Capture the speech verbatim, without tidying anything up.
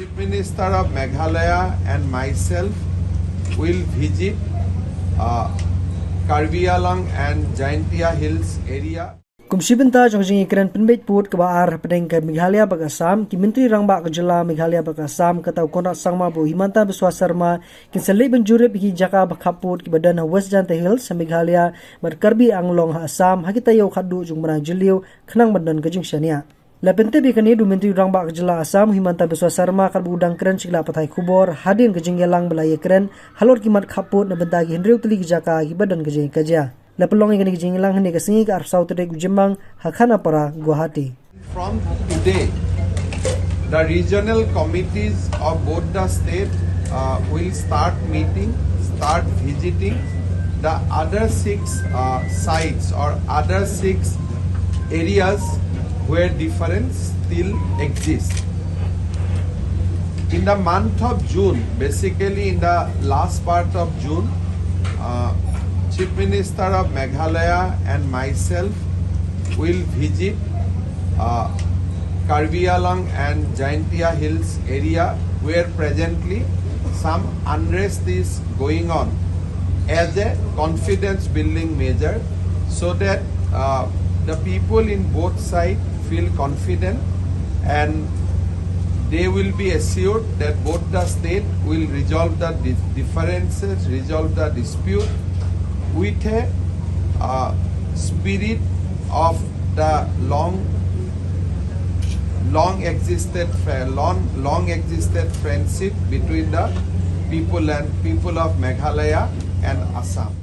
Chief Minister of Meghalaya and myself will visit uh, Karbi Anglong and Jaintia Hills area. Kum shi bynta jong ka jingïakren pynbeit pud kaba ar hapdeng ka Meghalaya bad ka Assam, ki Myntri Rangbah ka jylla Meghalaya bad ka Assam, kata u Conrad Sangma bad u Himanta Biswa Sarma, kin sa leit ban jurip ïa ki jaka ba khappud kiba don ha West Jaintia Hills ha Meghalaya bad Karbi Anglong ha Assam, ha ki taïew khatduh jong u bnai Jylliew, khnang ban don ka jingshaniah. La pyntip ïa kane da u Myntri Rangbah ka jylla Assam, u Himanta Biswa Sarma, katba u dang kren sha ki lad pathai khubor hadien ka jingïalang ba la ïakren halor ki mat khappud na bynta ki hynriew tylli ki jaka kiba don ka jingïakajia. La pynlong ïa kane ka jingïalang hynne ka sngi, ka arphew saw tarik u Jymmang, ha Khanapara, Guwahati. From today, the regional committees of both the state uh, will start meeting, start visiting the other six uh, sites or other six areas where difference still exists. In the month of June, basically in the last part of June, uh, Chief Minister of Meghalaya and myself will visit uh, Karbi Anglong and Jaintia Hills area, where presently some unrest is going on, as a confidence building measure, so that uh, the people in both sides feel confident and they will be assured that both the state will resolve the di- differences, resolve the dispute with a uh, spirit of the long long existed fri- long long existed friendship between the people and people of Meghalaya and Assam.